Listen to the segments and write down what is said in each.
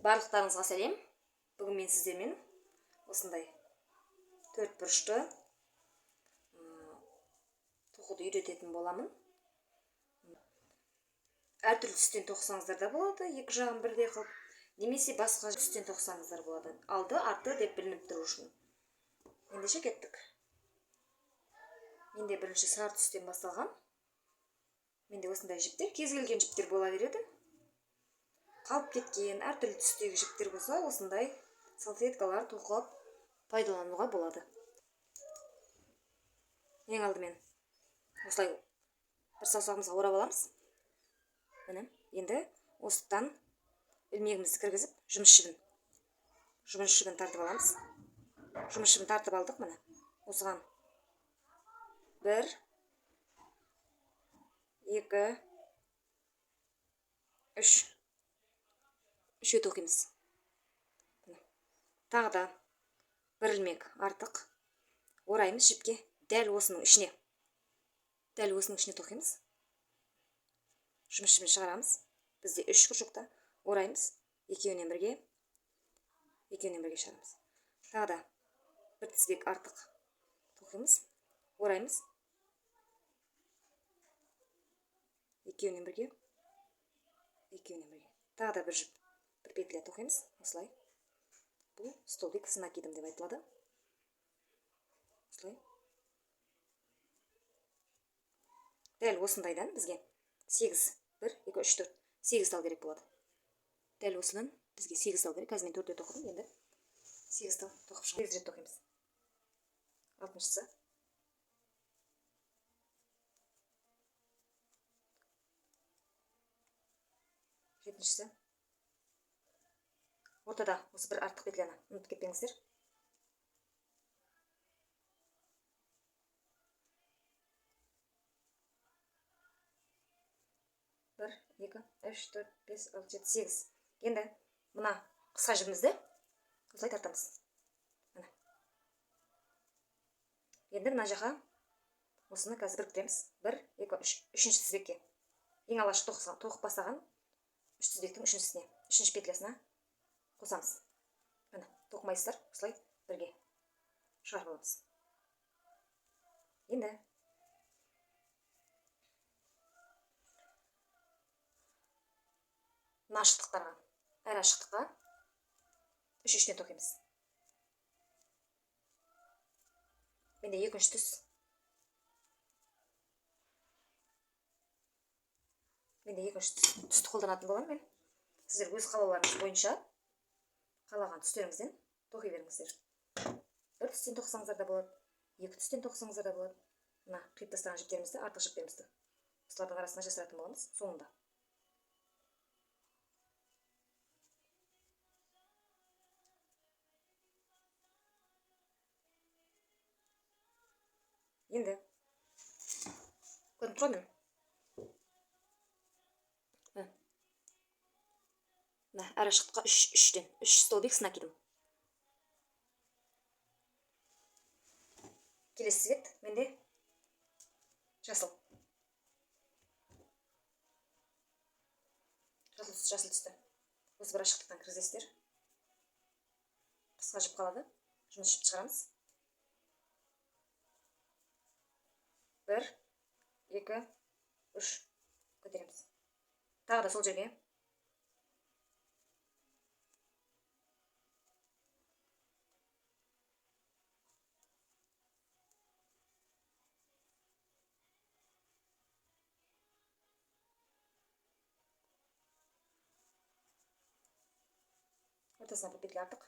Барлықтарыңызға сәлем. Бүгін мен сіздермен осындай төрт бұрышты тоқуды үйрететін боламын. Әртүрлі түстен тоқысаңыздар да болады, екі жағын бірдей қылып, немесе басқа түстен тоқысаңыздар болады. Алды, арты деп білініп тұру үшін. Ендеше кеттік. Менде бірінші сары түстен басталған. Менде осындай жіптер, кез келген жіптер бола береді. Қалып кеткен әртүрлі түстегі жіптер болса, осындай салфеткалар тоқып пайдалануға болады. Ең алдымен осылай бір саусағымызға орап аламыз. Міне, енді осыдан ілмегімізді кіргізіп, жұмыс жібін тартып аламыз. Жұмыс жібін тартып алдық, міне. Осыған 1 2 3 үшеу тоқимыз. Тағы да бір ілмек артық ораймыз жіпке, дәл осының ішіне. Дәл осының ішіне тоқимыз. Жұмыс жібін шығарамыз. Бізде 3 крючокта ораймыз. Екеуінен бірге, екеуінен бірге шығарамыз. Тағы да бір тізбек артық тоқимыз, ораймыз. Екеуінен бірге, екеуінен бірге. Тағы да бір жіп, бір петля тоқимыз. Осылай. Бұл столбик с накидом деп айтылады. Осылай. Дәл осындайдан бізге 8, 1, 2, 3, 4, 8 тал керек болады. Дәл осыдан бізге 8 тал керек. Қазір мен 4-те тоқыдым, енді 8 тал тоқып шығамыз. 8 рет тоқимыз. Алтыншысы. Жетіншісі. Ортада осы бір артық петляны ұмытып кетпеңіздер. 1, 2, 3, 4, 5, 6, 7, 8. Енді мына қысқа жібімізді осылай тартамыз. Міне. Енді мына жаққа осыны қазір біріктіреміз. 1, 2, 3. Үшінші тізбекке. Ең алғашқы тоқып бастаған үш тізбектің үшіншісіне, үшінші петлясына қосамыз. Міне, тоқымайсыздар, осылай бірге шығарып аламыз. Енді мына ашықтықтарға, әр ашықтыққа үш үштен тоқимыз. Менде екінші түс. Менде екінші түсті қолданатын боламын мен. Сіздер өз қалауларыңыз бойынша қалаған түстеріңізден тоқи беріңіздер. Бір түстен тоқысаңыздар да болады, екі түстен тоқысаңыздар да болады. Мына қиып тастаған жіптерімізді, артық жіптерімізді осылардың арасына жасыратын боламыз соңында. Енді көрініп тұр ғой міне. Мына әр ашықтыққа үш, үштен, үш столбик с накидом. Келесі цвет менде жасыл. Жасыл түс, жасыл түсті. Осы бір ашықтықтан кіргізесіздер. Қысқа жіп қалады. Жұмыс жіп шығарамыз. 1, 2, 3 көтереміз. Тағы да сол жерге. Ортасына бір петля артық.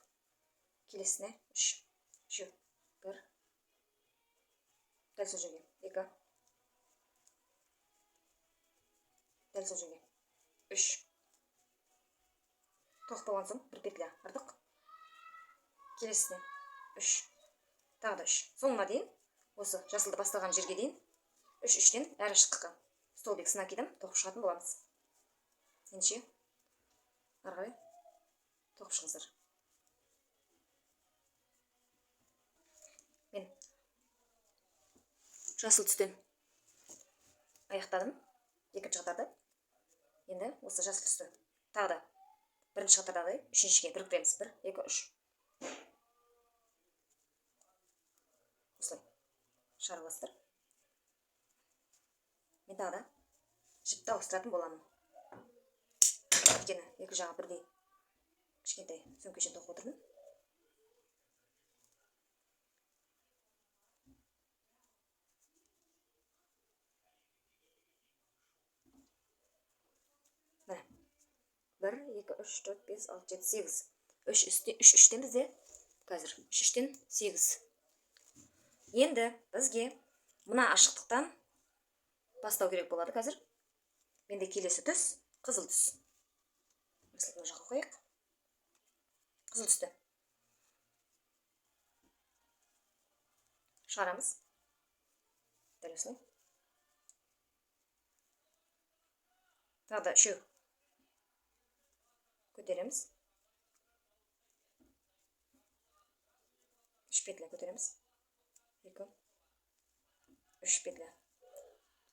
Келесіне 3, үшеу, 1. Дәл сол жерге 2. Дәл сол жерге 3. Тоқып болған соң бір петля артық. Келесіне 3. Тағы да 3. Соңына дейін, осы жасылды бастаған жерге дейін үш үштен әр ашықтыққа столбик с накидом тоқып шығатын боламыз. Ендеше ары қарай тоқып шығыңыздар. Мен жасыл түстен аяқтадым екінші қатарды. Енді осы жасыл түсті тағы да Бірінші қатардағыдай үшіншіге біріктіреміз. 1, 2, 3. Осылай шығарып аласыздар. Мен тағы да жіпті ауыстыратын боламын. Өйткені екі жағы бірдей кішкентай сөмкеше тоқып отырмын. Міне. 1, 2, 3, 4, 5, 6, 7, 8. Үш үсте, үш үштен бізде қазір үш үштен 8. Енді бізге мына ашықтықтан бастау керек болады қазір. Менде келесі түс қызыл түс. Мысалы, мына жаққа қояйық. Қызыл түсті. Шығарамыз. Дәл осылай. Тағы да үшеу. Көтереміз. 3 петля көтереміз. 2, 3 петля.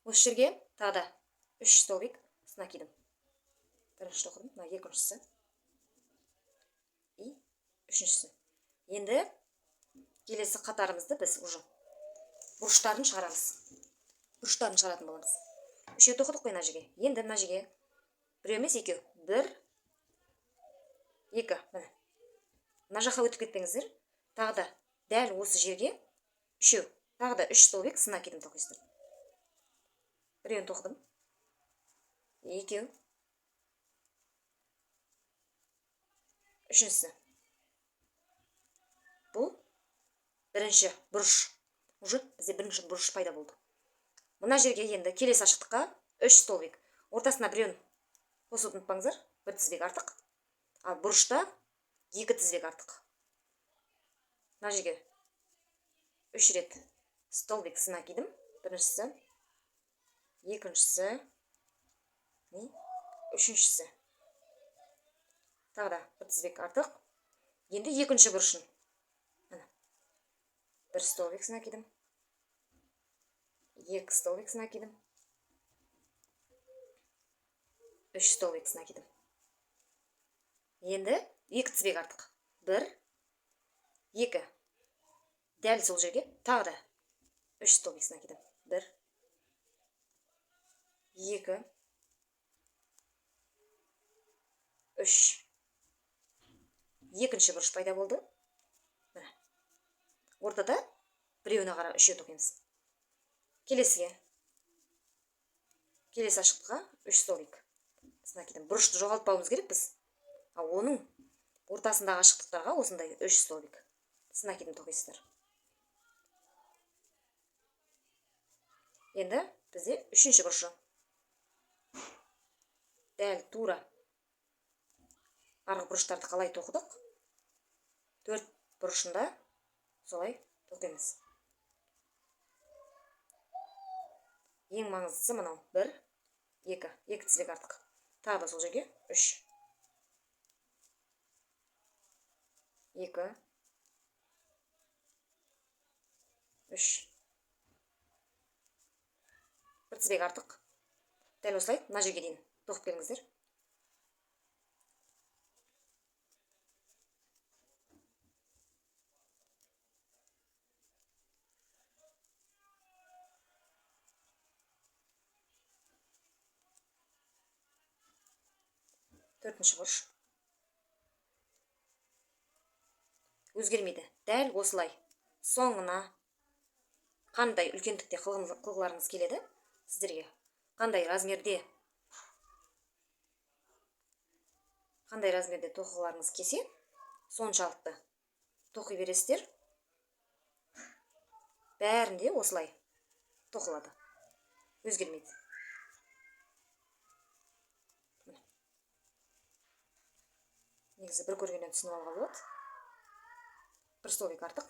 Осы жерге тағы да 3 столбик с накидом. Бірінші тоқыдым, мына екіншісі. И үшіншісі. Енді келесі қатарымызды біз уже бұрыштарын шығарамыз. Бұрыштарын шығаратын боламыз. Үшеу тоқыдық қой мына жерге. Енді мына жерге біреу емес, екеу. 1, 2, міне. Мына жаққа өтіп кетпеңіздер. Тағы да дәл осы жерге үшеу. Тағы да 3 столбик с накидом тоқисыздар. Біреуін тоқыдым. Екеу. Үшіншісі. Бұл бірінші бұрыш. Уже бізде бірінші бұрыш пайда болды. Мына жерге енді келесі ашықтыққа 3 столбик. Ортасына біреуін қосуды ұмытпаңыздар. Бір тізбек артық. Ал бұрышта 2 тізбек артық. Мына жерге 3 рет столбик с накидом. Біріншісі, екіншісі, не? Үшіншісі. Тағы да бір тізбек артық. Енді екінші бұрышын. Міне. Бір столбик с накидом. 2 столбик с накидом. 3 столбик с накидом. Енді 2 тізбек артық. 1, 2. Дәл сол жерге тағы да 3 столбик с накидом. 1, 2, 3. Екінші бұрыш пайда болды. Міне. Ортада біреуіне қарай үшеу тоқимыз. Келесіге. Келесі ашықтыққа 3 столбик с накидом. Бұрышты жоғалтпауымыз керек біз. Ал оның ортасындағы ашықтықтарға осындай 3 столбик с накидом тоқисыздар. Енді бізде үшінші бұрышы. Дәл тура арғы бұрыштарды қалай тоқыдық? 4 бұрышында солай тоқимыз. Ең маңыздысы мынау. 1, 2, 2 тізбек артық. Тағы да сол жерге 3. 2, 3. Бір тізбек артық. Дәл осылай мына жерге дейін тоқып келіңіздер. Төртінші бұрыш. Өзгермейді. Дәл осылай. Соңына қандай үлкендікте қылғыларыңыз келеді сіздерге? Қандай размерде тоқығыларыңыз келсе, соншалықты тоқи бересіздер. Бәрінде осылай тоқылады. Өзгермейді. Негізі бір көргеннен түсініп алуға болады. Бір столбик артық.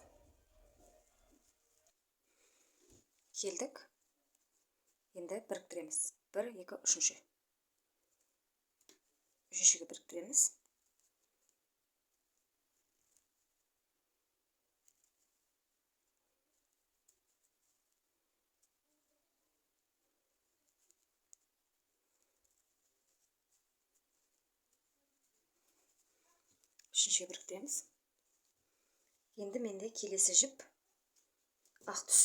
Келдік. Енді біріктіреміз. 1, 2, үшінші. Үшіншіге біріктіреміз. Үшіншіге біріктіреміз. Енді менде келесі жіп ақ түс.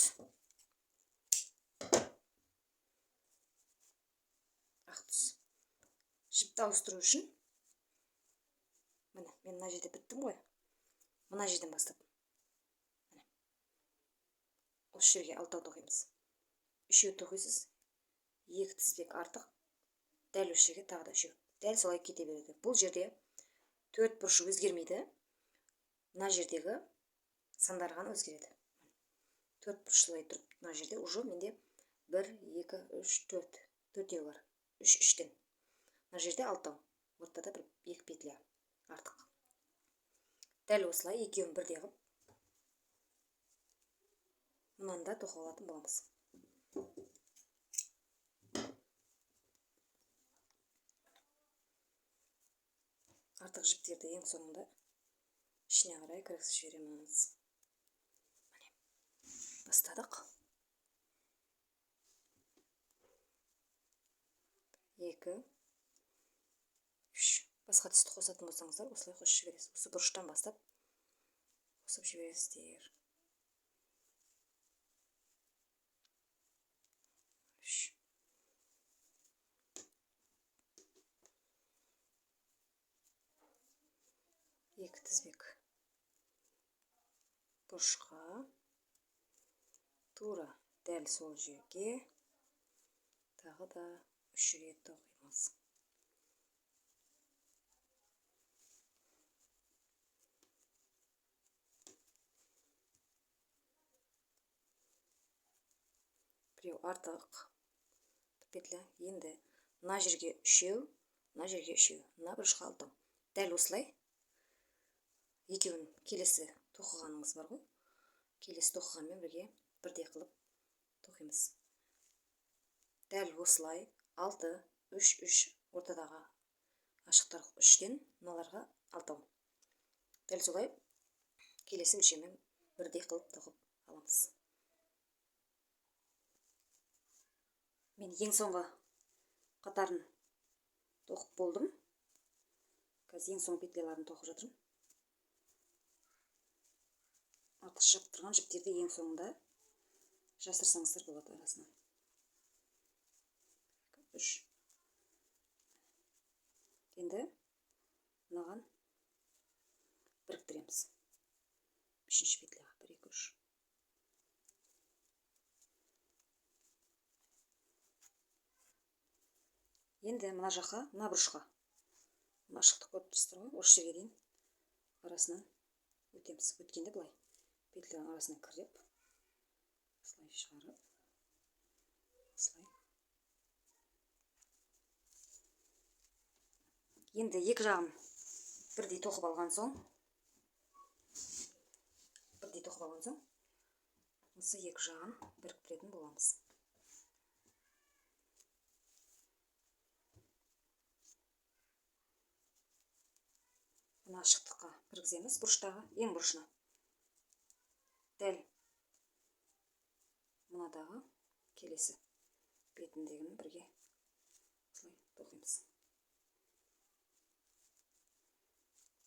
Ақ түс. Жіпті ауыстыру үшін міне мен мына жерде біттім ғой. Мына жерден бастап. Міне. Осы жерге 6 тоқимыз. 3 тоқисыз. 2 тізбек артық. Дәл осы жерге тағы да 3. Дәл солай кете береді. Бұл жерде 4 бұрышы өзгермейді. Мына жердегі сандар ғана өзгереді. 4 бұрыш солай тұрып, мына жерде уже менде 1, 2, 3, 4. Төртеу бар. 3, 3-тен. Мына жерде 6. Ортада бір 2 петля артық. Дәл осылай екеуін бірдей қылып мынаны да тоқып алатын боламыз. Артық жіптерді ең соңында ішіне қарай кіргізіп жібереміз. Міне, бастадық. 2, 3. Басқа түсті қосатын болсаңыздар, осылай қосып жібересіз. Осы бұрыштан бастап қосып жібересіздер. 3. 2 тізбек бұрышқа тура дәл сол жерге тағы да 3 рет тоқимыз. Біреу артық петля. Енді мына жерге 3, мына жерге 3, мына бұрышқа 6. Дәл осылай екеуін келесі тоқығаныңыз бар ғой. Келесі тоқығанмен бірге бірдей қылып тоқимыз. Дәл осылай 6, 3, 3 ортадағы ашықтар 3-тен мыналарға 6. Дәл солай келесі өлшеммен бірдей қылып тоқып аламыз. Мен ең соңғы қатарын тоқып болдым. Қазір ең соңғы петляларын тоқып жатырмын. Артық шығып тұрған жіптерді ең соңында жасырсаңыздар болады арасынан. 3. Енді мынаған біріктіреміз. 3-ші петляға 1, 2, 3. Енді мына жаққа, мына бұрышқа. Мына ашықтық көріп тұрсыздар ғой, осы жерге дейін арасынан өтеміз. Өткенде былай петляның арасына кіріп, осылай шығарып, осылай. Енді екі жағын бірдей тоқып алған соң, осы екі жағын біріктіретін боламыз. Мына ашықтыққа кіргіземіз, бұрыштағы ең бұрышына. Дәл мынадағы келесі бетіндегіні бірге осылай тоқимыз.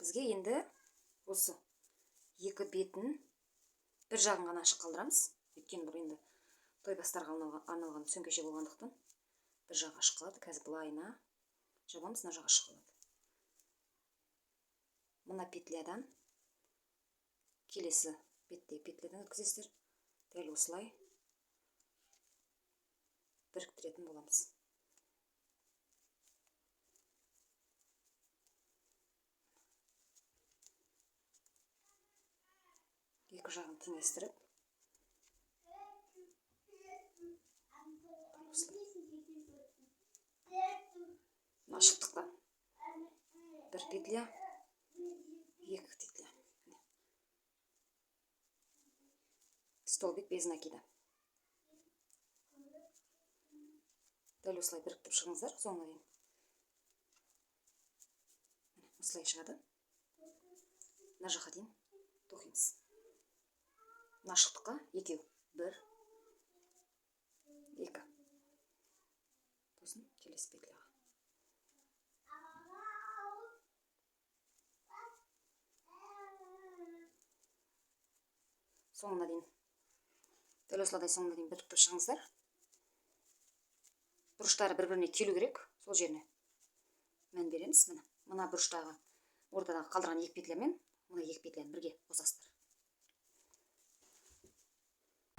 Бізге енді осы екі бетін бір жағын ғана ашық қалдырамыз. Өйткені бұл енді той бастарға арналған сөмкеше болғандықтан бір жағы ашық қалады. Қазір былайына жабамыз, мына жағы ашық қалады. Мына петлядан келесі бетте петлядан өткізесіздер. Дәл осылай біріктіретін боламыз. Екі жағын теңестіріп ашықтықта бір петля, екі петля. Столбик без накида. Дәл осылай біріктіріп шығыңыздар соңына дейін. Міне, осылай шығады. Мына жаққа дейін тоқимыз. Мына ашықтыққа екеу, бір, екі. Сосын келесі петляға. Соңына дейін дәл осылай соңына дейін біріктіріп шығыңыздар. Бұрыштары бір-біріне келу керек, сол жеріне мән береміз. Міне, мына бұрыштағы ортадағы қалдырған екі петлямен мына екі петляны бірге қосасыздар.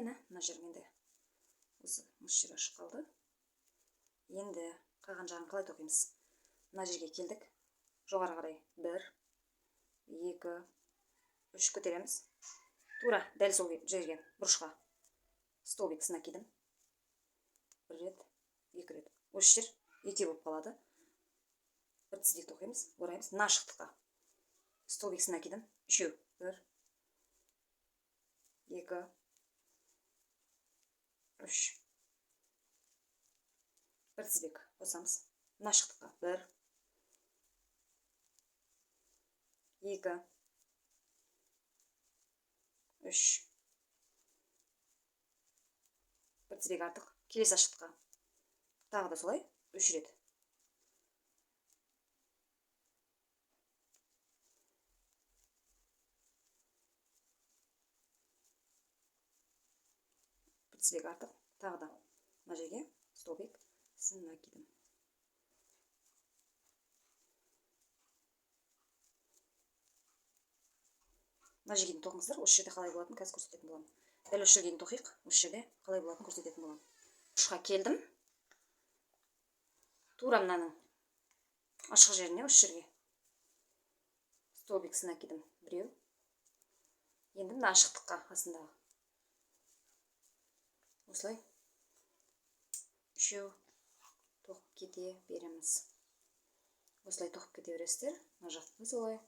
Міне, мына жер менде осы жер ашық қалды. Енді қалған жағын қалай тоқимыз? Мына жерге келдік. Жоғары қарай 1, 2, 3 көтереміз. Тура дәл сол жерге, бұрышқа столбик с накидом. 1 рет, 2 рет. Осы жер екеу болып қалады. Бір тізбек тоқимыз, ораймыз. Мына ашықтыққа столбик с накидом үшеу. 1, 2, 3. Бір тізбек қосамыз. Мына ашықтыққа 1, 2, 3. Бір тізбек артық. Келесі ашықтыққа тағы да солай 3 рет. Бір тізбек артық. Тағы да мына жерге столбик с накидом. Мына жерге дейін тоқыңыздар, осы жерде қалай болатынын қазір көрсететін боламын. Дәл осы жерге дейін тоқиық, осы жерде қалай болатынын көрсететін боламын. Ұшқа келдім. Тура мынаның ашық жеріне, осы жерге столбик с накидом біреу. Енді мына ашықтыққа астындағы осылай үшеу тоқып кете береміз. Осылай тоқып кете бересіздер. Мына жақты солай.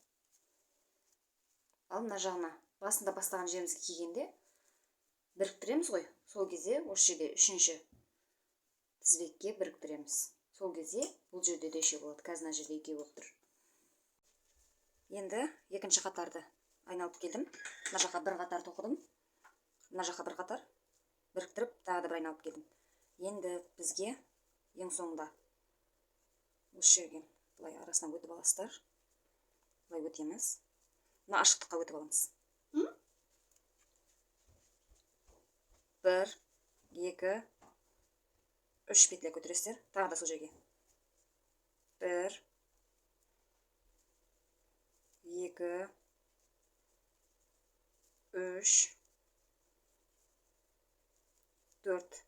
Ал мына жағына басында бастаған жерімізге келгенде біріктіреміз ғой. Сол кезде осы жерде үшінші тізбекке біріктіреміз. Сол кезде бұл жерде де үшеу болады. Қазір мына жерде екеу болып тұр. Енді екінші қатарды айналып келдім. Мына жаққа бір қатар тоқыдым. Мына жаққа бір қатар біріктіріп тағы да бір айналып келдім. Енді бізге ең соңында осы жерге былай арасынан өтіп аласыздар. Былай өтеміз. Мына ашықтыққа өтіп аламыз. 1, 2, 3 петля көтересіздер. Тағы да сол жерге. 1, 2, 3, 4,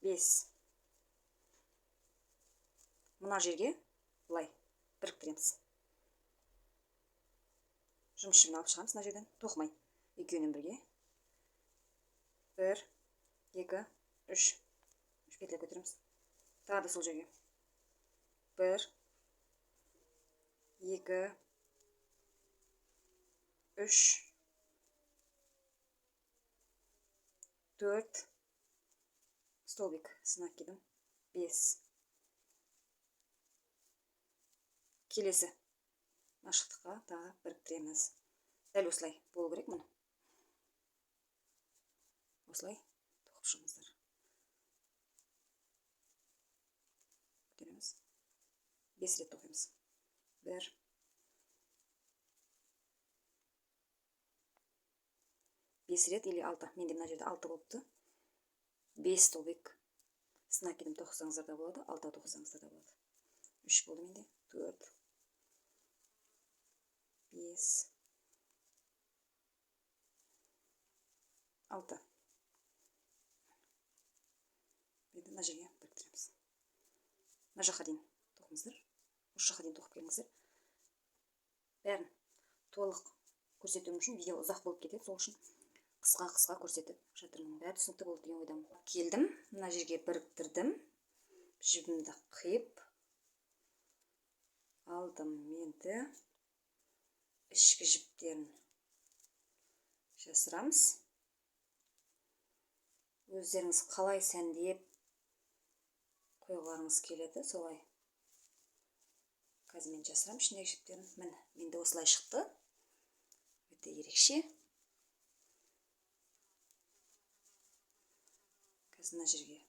5. Мына жерге былай біріктіреміз. Жұмыс жібін алып шығамыз мына жерден, тоқымай екеуінен бірге. 1, 2, 3. 3 петля көтереміз. Тағы да сол жерге. 1, 2, 3, 4, столбик с накидом, 5. Келесі ашықтыққа тағы біріктіреміз. Дәл осылай болу керек мұны. Осылай тоқып шығыңыздар. Көтереміз. 5 рет тоқимыз. 1, 5 рет или 6. Менде мына жерде 6 болыпты. 5 столбик с накидом тоқысаңыздар да болады, 6 тоқысаңыздар да болады. 3 болды менде. 4, 5, 6. Енді мына жерге біріктіреміз. Мына жаққа дейін тоқыңыздар. Осы жаққа дейін тоқып келіңіздер. Бәрін толық көрсетуім үшін видео ұзақ болып кетеді, сол үшін қысқа-қысқа көрсетіп жатырмын. Бәрі түсінікті болды деген ойдамын. Келдім, мына жерге біріктірдім. Жібімді қиып алдым. Енді ішкі жіптерін жасырамыз. Өздеріңіз қалай сәндеп қойғыларыңыз келеді, солай. Қазір мен жасырамын ішіндегі жіптерін. Міне, менде осылай шықты. Өте ерекше. Қазір мына жерге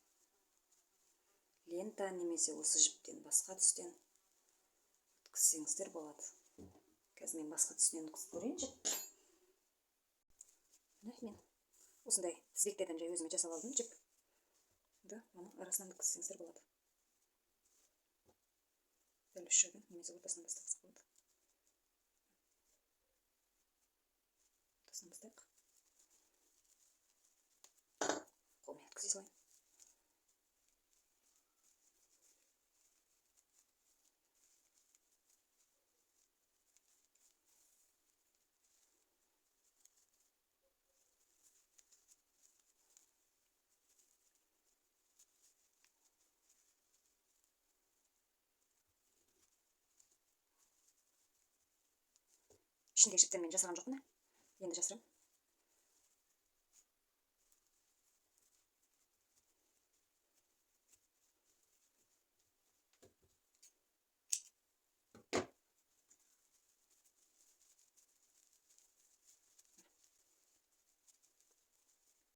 лента немесе осы жіптен басқа түстен өткізсеңіздер болады. Қазір мен басқа түсінен өткізіп көрейін жіп. Міне, мен осындай тізбектерден жай өзіме жасап алдым жіп. Енді мұны арасынан өткізсеңіздер болады. Дәл осы жерден немесе ортасынан бастасақ болады. Ортасынан бастайық. Қолмен өткізе салайын. Ішіндегі жіптермен жасаған жоқпын, енді жасырамын.